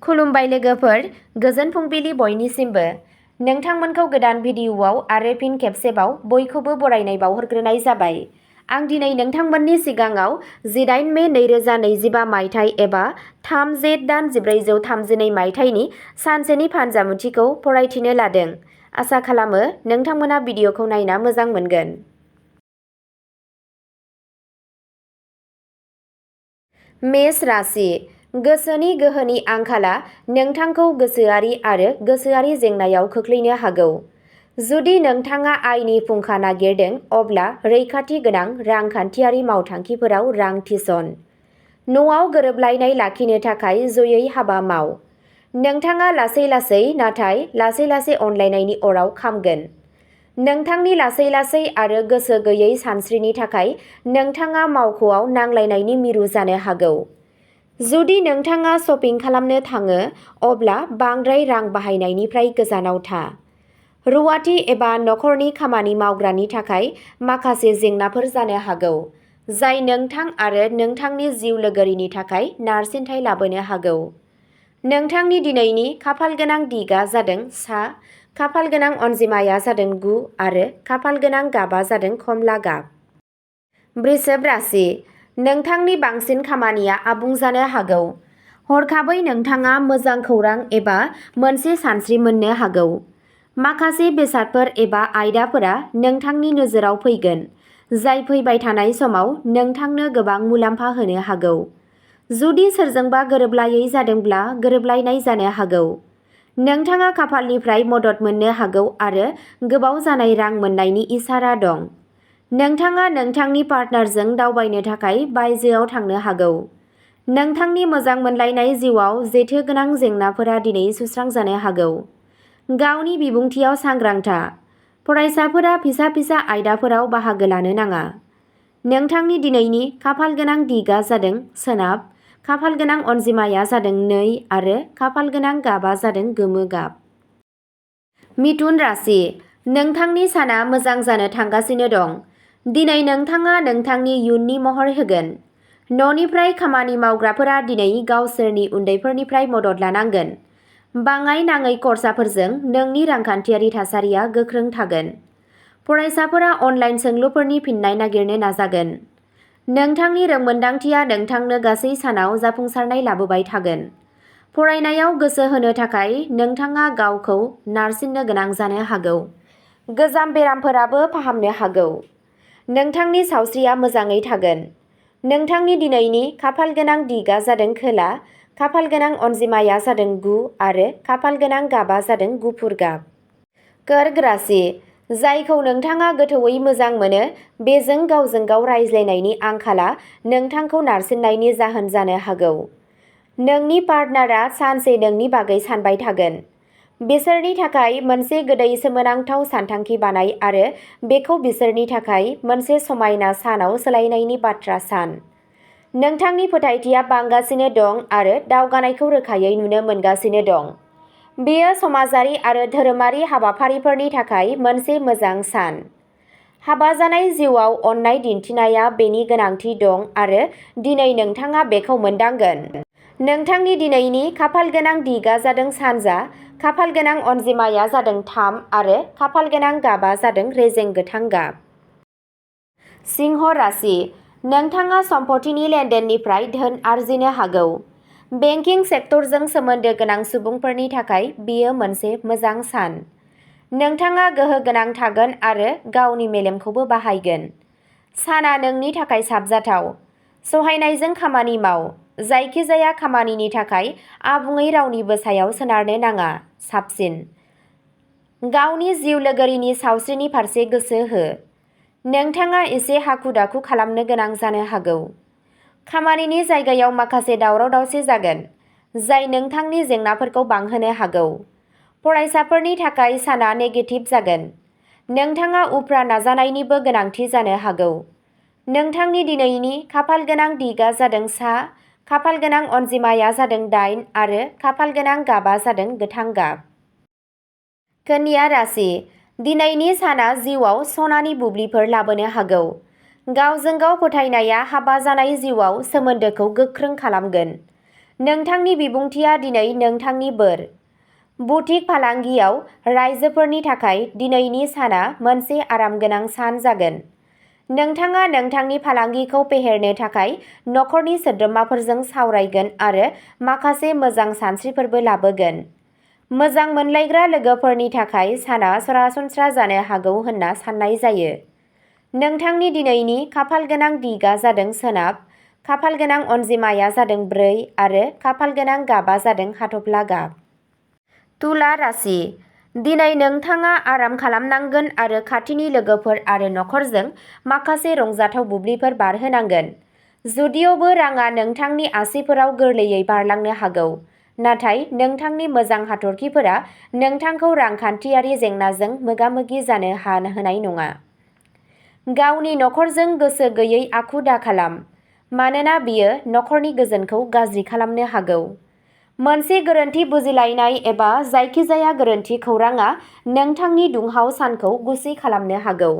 खुलुमबाय लोगोफोर, गोजोन फुंबिलि बयनिसिमबो। नोंथांमोनखौ गोदान भिडिअ'आव आरो फिन खेबसेबाव बयखौबो बरायनाय बावहरग्रोनाय जाबाय। आं दिनै नोंथांमोननि सिगाङाव 18 मे 2025 मायथाइ एबा 3 जेठ दान 1432 मायथाइनि सानसेनि फानजामुथिखौ फरायथिनो लादों। आसा खालामो नोंथांमोना भिडिअ'खौ नायना मोजां मोनगोन। मेष राशि। गोसोनि गोहोनि आंखाला नोंथांखौ गोसोआरि आरो गोसोआरि जेंनायाव खोख्लैनो हागौ। जुदि नोंथाङा आयनि फुंखा नागिरदों अब्ला रैखाथि गोनां रांखान्थियारि मावथांखिफोराव रां थिसन। न'आव गोरोबलायनाय लाखिनो थाखाय जयै हाबा माव। नोंथाङा लासै लासै नाथाय लासै लासै अनलायनायनि अराव खामगोन। नोंथांनि लासै लासै आरो गोसो गैयै सानस्रिनि थाखाय नोंथाङा मावख'आव नांलायनायनि मिरु जानो हागौ। जुदि नोंथाङा शपिं खालामनो थाङो अब्ला बांद्राय रां बाहायनायनिफ्राय गोजानाव था। रुवाथि एबा नखरनि खामानि मावग्रानि थाखाय माखासे जेंनाफोर जानो हागौ, जाय नोंथां आरो नोंथांनि जिउ लोगोरिनि थाखाय नारसिनथाय लाबोनो हागौ। नोंथांनि दिनैनि खाफालगोनां दिगा जादों सा, खाफालगोनां अनजिमाया जादों 9 आरो खाफालगोनां गाबा जादों खमला गाब। वृषभ राशि। नोंथांनि बांसिन खामानिया आबुं जानो हागौ। हरखाबै नोंथाङा मोजां खौरां एबा मोनसे सानस्रि मोननो हागौ। माखासे बेसादफोर एबा आयदाफोरा नोंथांनि नोजोराव फैगोन, जाय फैबाय थानाय समाव नोंथांनो गोबां मुलाम्फा होनो हागौ। जुदि सोरजोंबा गोरोबलायै जादोंब्ला गोरोबलायनाय जानो हागौ। नोंथाङा खाफालनिफ्राय मदद मोननो हागौ आरो गोबाव जानाय रां मोन्नायनि इसारा दं। नोंथाङा नोंथांनि पार्टनारजों दावबायनो थाखाय बायजोआव थांनो हागौ। नोंथांनि मोजां मोनलायनाय जिउआव जेथोगोनां जेंनाफोरा दिनै सुस्रांजानो हागौ। गावनि बिबुंथियाव सांग्रां था। फरायसाफोरा फिसा फिसा आयदाफोराव बाहागो लानो नाङा। नोंथांनि दिनैनि खाफालगोनां दिगा जादों सोनाब, खाफालगोनां अनजिमाया जादों 2 आरो खाफालगोनां गाबा जादों गोमो गाब। मिथुन राशि। नोंथांनि साना मोजां जानो थांगासिनो दं। दिनै नोंथाङा नोंथांनि इयुननि महर होगोन। न'निफ्राय खामानि मावग्राफोरा दिनै गावसोरनि उन्दैफोरनिफ्राय मदद लानांगोन। बाङाय नाङै खरसाफोरजों नोंनि रांखान्थियारि थासारिया गोख्रों थागोन। फरायसाफोरा अनलाइन सोंलुफोरनि फिननाय नागिरनो नाजागोन। नोंथांनि रोंमोनदांथिया नोंथांनो गासै सानाव जाफुंसारनाय लाबोबाय थागोन। फरायनायाव गोसो होनो थाखाय नोंथाङा गावखौ नारसिननो गोनां जानो हागौ। गोजाम बेरामफोराबो फाहामनो हागौ। नोंथांनि सावस्रिया मोजाङै थागोन। नोंथांनि दिनैनि खाफालगोनां दिगा जादों खोला, खाफालगोनां अनजिमाया जादों 9 आरो खाफालगोनां गाबा जादों गुफुर गाब। कर्क राशि। जायखौ नोंथाङा गोथौवै मोजां मोनो बेजों गावजों गाव रायज्लायनायनि आंखाला नोंथांखौ नारसिननायनि जाहोन जानो हागौ। नोंनि पार्टनारआ सानसे नोंनि बागै सानबाय थागोन। बिसोरनि थाखाय मोनसे गोदै सोमोनांथाव सानथांखि बानाय आरो बेखौ बिसोरनि थाखाय मोनसे समायना सानाव सोलायनायनि बाथ्रा सान। नोंथांनि फोथायथिया बांगासिनो दं आरो दावगानायखौ रोखायै नुनो मोनगासिनो दं। बेयो समाजारि आरो धोरोमारि हाबाफारिफोरनि थाखाय मोनसे मोजां सान। हाबा जानाय जिउआव अननाय दिन्थिनाया बेनि गोनांथि दं आरो दिनै नोंथाङा बेखौ मोनदांगोन। नोंथांनि दिनैनि खाफालगोनां दिगा जादों सानजा, खाफालगोनां अनजिमाया जादों 3 आरो खाफालगोनां गाबा जादों रेजें गोथां गाब। सिंह राशि। नोंथाङा सम्पथिनि लेनदेननिफ्राय धोन आरजिनो हागौ। बेंकिं सेक्टरजों सोमोन्दो गोनां सुबुंफोरनि थाखाय बेयो मोनसे मोजां सान। नोंथाङा गोहो गोनां थागोन आरो गावनि मेलेमखौबो बाहायगोन। साना नोंनि थाखाय साबजाथाव। सहायनायजों खामानि माव। जायखिजाया खामानिनि थाखाय आबुङै रावनिबो सायाव सोनारनो नाङा। साबसिन। गावनि जिउ लोगोरिनि सावस्रिनि फारसे गोसो हो। नोंथाङा एसे हाखु-दाखु खालामनो गोनां जानो हागौ। खामानिनि जायगायाव माखासे दावराव-दावसि जागोन, जाय नोंथांनि जेंनाफोरखौ बांहोनो हागौ। फरायसाफोरनि थाखाय साना नेगेटिभ जागोन। नोंथाङा उफ्रा नाजानायनिबो गोनांथि जानो हागौ। नोंथांनि दिनैनि खाफालगोनां दिगा जादों सा, खाफालगोनां अनजिमाया जादों 8 आरो खाफालगोनां गाबा जादों गोथां गाब। कन्या राशि। दिनैनि साना जिउआव सनानि बुब्लिफोर लाबोनो हागौ। गावजों गाव फोथायनाया हाबा जानाय जिउआव सोमोन्दोखौ गोख्रों खालामगोन। नोंथांनि बिबुंथिया दिनै नोंथांनि बोर। बुटिक फालांगियाव राइजोफोरनि थाखाय दिनैनि साना मोनसे आरामगोनां सान जागोन। नोंथाङा नोंथांनि फालांगिखौ फेहेरनो थाखाय नखरनि सोद्रोमाफोरजों सावरायगोन आरो माखासे मोजां सानस्रिफोरबो लाबोगोन। मोजां मोनलायग्रा लोगोफोरनि थाखाय साना सरासनस्रा जानो हागौ होनना साननाय जायो। नोंथांनि दिनैनि खाफालगोनां दिगा जादों सोनाब, खाफालगोनां अनजिमाया जादों 4 आरो खाफालगोनां गाबा जादों हाथफ्ला गाब। तुला राशि। दिनै नोंथाङा आराम खालामनांगोन आरो खाथिनि लोगोफोर आरो नखरजों माखासे रंजाथाव बुब्लिफोर बारहोनांगोन। जुदियावबो राङा नोंथांनि आसिफोराव गोरलैयै बारलांनो हागौ, नाथाय नोंथांनि मोजां हाथरखिफोरा नोंथांखौ रांखान्थियारि जेंनाजों मोगा-मोगि जानो होनाय नङा। गावनि नखरजों गोसो गैयै आखु दाखालाम, मानोना बियो नखरनि गोजोनखौ गाज्रि खालामनो हागौ। मोनसे गोरोन्थि बुजिलायनाय एबा जायखिजाया गोरोन्थि खौरांआ नोंथांनि दुंहाव सानखौ गुसि खालामनो हागौ।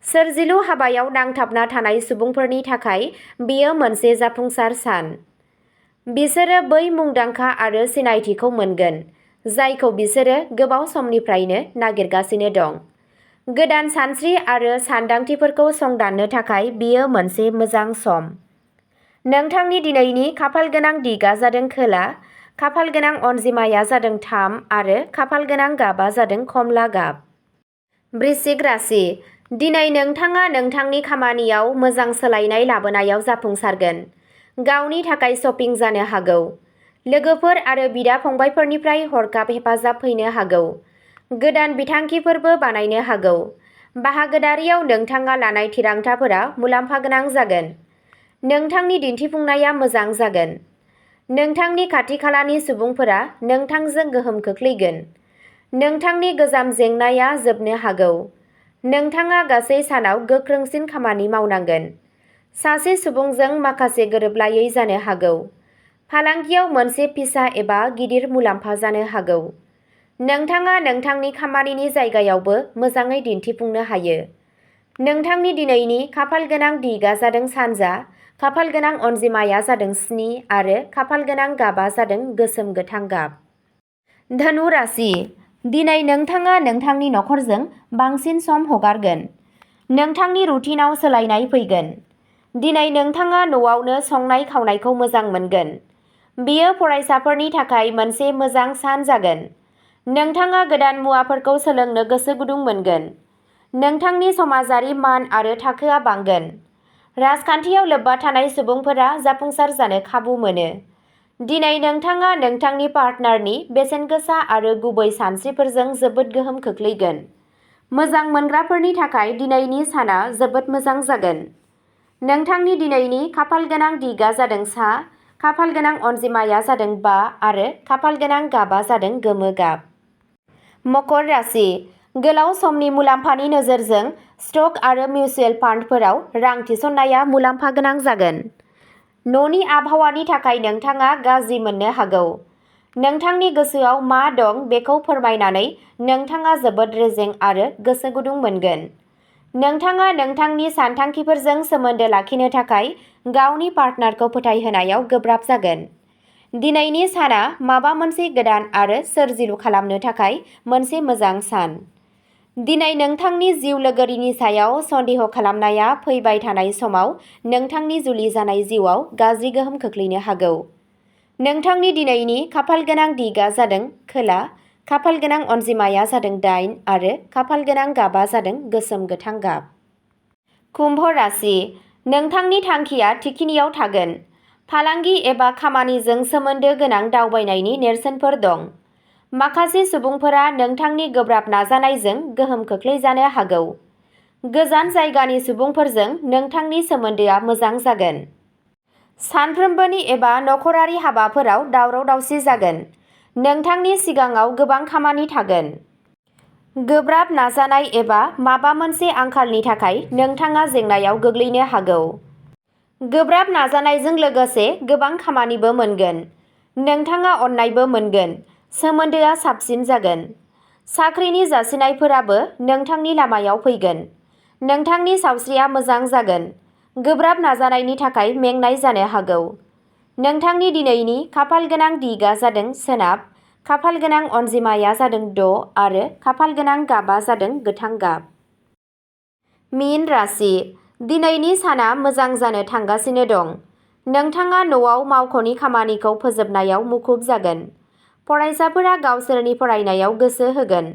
सोरजिलु हाबायाव नांथाबना थानाय सुबुंफोरनि थाखाय बेयो मोनसे जाफुंसार सान। बिसोरो बै मुंदांखा आरो सिनायथिखौ मोनगोन, जायखौ बिसोरो गोबाव समनिफ्रायनो नागिरगासिनो दं। गोदान सानस्रि आरो सानदांथिफोरखौ संदाननो थाखाय बेयो मोनसे मोजां सम। नोंथांनि दिनैनि खाफालगोनां दिगा जादों खोला, खाफालगोनां अनजिमाया जादों 3 आरो खाफालगोनां गाबा जादों खमला गाब। वृश्चिक राशि। दिनै नोंथाङा नोंथांनि खामानियाव मोजां सोलायनाय लाबोनायाव जाफुंसारगोन। गावनि थाखाय शपिं जानो हागौ। लोगोफोर आरो बिदा-फंबायफोरनिफ्राय हरखाब हेफाजाब फैनो हागौ। गोदान बिथांखिफोरबो बानायनो हागौ। बाहागोदारियाव नोंथाङा लानाय थिरांथाफोरा मुलाम्फा गोनां जागोन। नोंथांनि दिन्थिफुंनाया मोजां जागोन। नोंथांनि खाथि-खालानि सुबुंफोरा नोंथांजों गोहोम खोख्लैगोन। नोंथांनि गोजाम जेंनाया जोबनो हागौ। नोंथाङा गासै सानाव गोख्रोंसिन खामानि मावनांगोन। सासे सुबुंजों माखासे गोरोबलायै जानो हागौ। फालांगियाव मोनसे फिसा एबा गिदिर मुलाम्फा जानो हागौ। नोंथाङा नोंथांनि खामानिनि जायगायावबो मोजाङै दिन्थिफुंनो हायो। नोंथांनि दिनैनि खाफालगोनां दिगा जादों सानजा, खाफालगोनां अनजिमाया जादों 7 आरो खाफालगोनां गाबा जादों गोसोम गोथां गाब। धनु राशि। दिनै नोंथाङा नोंथांनि नखरजों बांसिन सम हगारगोन। नोंथांनि रुटिनआव सोलायनाय फैगोन। दिनै नोंथाङा न'आवनो संनाय खावनायखौ मोजां मोनगोन। बेयो फरायसाफोरनि थाखाय मोनसे मोजां सान जागोन। नोंथाङा गोदान मुवाफोरखौ सोलोंनो गोसो गुदुं मोनगोन। नोंथांनि समाजारि मान आरो थाखोआ बांगोन। राजखान्थियाव लोब्बा थानाय सुबुंफोरा जाफुंसार जानो खाबु मोनो। दिनै नोंथाङा नोंथांनि पार्टनारनि बेसेनगोसा आरो गुबै सानस्रिफोरजों जोबोद गोहोम खोख्लैगोन। मोजां मोनग्राफोरनि थाखाय दिनैनि साना जोबोद मोजां जागोन। नोंथांनि दिनैनि खाफालगोनां दिगा जादों सा, खाफालगोनां अनजिमाया जादों 5 आरो खाफालगोनां गाबा जादों गोमो गाब। मकर राशि। गोलाव समनि मुलाम्फानि नोजोरजों स्टक आरो मिउचुयेल फान्डफोराव रां थिसननाया मुलाम्फा गोनां जागोन। न'नि आबहावानि थाखाय नोंथाङा गाज्रि मोननो हागौ। नोंथांनि गोसोआव मा दं बेखौ फोरमायनानै नोंथाङा जोबोद रेजें आरो गोसो गुदुं मोनगोन। नोंथाङा नोंथांनि सानथांखिफोरजों सोमोन्दो लाखिनो थाखाय गावनि पार्टनारखौ फोथायहोनायाव गोब्राब जागोन। दिनैनि साना माबा मोनसे गोदान आरो सोरजिलु खालामनो थाखाय मोनसे मोजां सान। दिनै नोंथांनि जिउ लोगोरिनि सायाव सन्देह खालामनाया फैबाय थानाय समाव नोंथांनि जुलि जानाय जिउआव गाज्रि गोहोम खोख्लैनो हागौ। नोंथांनि दिनैनि खाफालगोनां दिगा जादों खोला, खाफालगोनां अनजिमाया जादों 8 आरो खाफालगोनां गाबा जादों गोसोम गोथां गाब। कुम्भ राशि। नोंथांनि थांखिया थिखिनियाव थागोन। फालांगि एबा खामानिजों सोमोन्दो गोनां दावबायनायनि नेरसोनफोर दं। माखासे सुबुंफोरा नोंथांनि गोब्राब नाजानायजों गोहोम खोख्लैजानो हागौ। गोजान जायगानि सुबुंफोरजों नोंथांनि सोमोन्दोआ मोजां जागोन। सानफ्रोमबोनि एबा नखरारि हाबाफोराव दावराव-दावसि जागोन। नोंथांनि सिगाङाव गोबां खामानि थागोन। गोब्राब नाजानाय एबा माबा मोनसे आंखालनि थाखाय नोंथाङा जेंनायाव गोग्लैनो हागौ। गोब्राब नाजानायजों लोगोसे गोबां खामानिबो मोनगोन। नोंथाङा अननायबो मोनगोन। सोमोन्दोआ साबसिन जागोन। साख्रिनि जासिनायफोराबो नोंथांनि लामायाव फैगोन। नोंथांनि सावस्रिया मोजां जागोन। गोब्राब नाजानायनि थाखाय मेंनाय जानो हागौ। नोंथांनि दिनैनि खाफाल गोनां दिगा जादों सोनाब, खाफाल गोनां अनजिमाया जादों 6 आरो खाफाल गोनां गाबा जादों गोथां गाब। मीन राशि, दिनैनि साना मोजां जानो थांगासिनो दं। नोंथाङा न'आव मावख'नि खामानिखौ फोजोबनायाव मुखुब जागोन। फरायसाफोरा गावसोरनि फरायनायाव गोसो होगोन।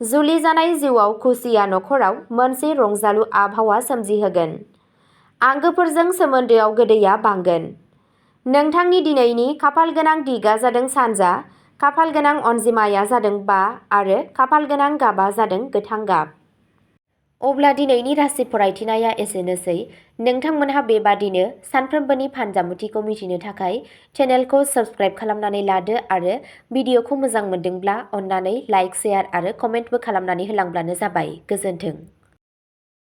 जुलि जानाय जिउआव खुसिया नखराव मोनसे रंजालु आबहावा सोमजिहोगोन। आंगोफोरजों सोमोन्दोआव गोदैया बांगोन। नोंथांनि दिनैनि खाफाल गोनां दिगा जादों सानजा, खाफाल गोनां अनजिमाया जादों 5 आरो खाफाल गोनां गाबा जादों गोथां गाब। अब्ला दिनैनि राशि फरायथिनाया एसेनोसै। नोंथांमोनहा बेबादिनो सानफ्रोमबोनि फानजामुथिखौ मिथिनो थाखाय चेनेलखौ साबस्क्राइब खालामनानै लादो आरो भिडिअखौ मोजां मोनदोंब्ला अन्नानै लाइक, शेयार आरो कमेन्टबो खालामनानै होलांब्लानो जाबाय। गोजोन्थों।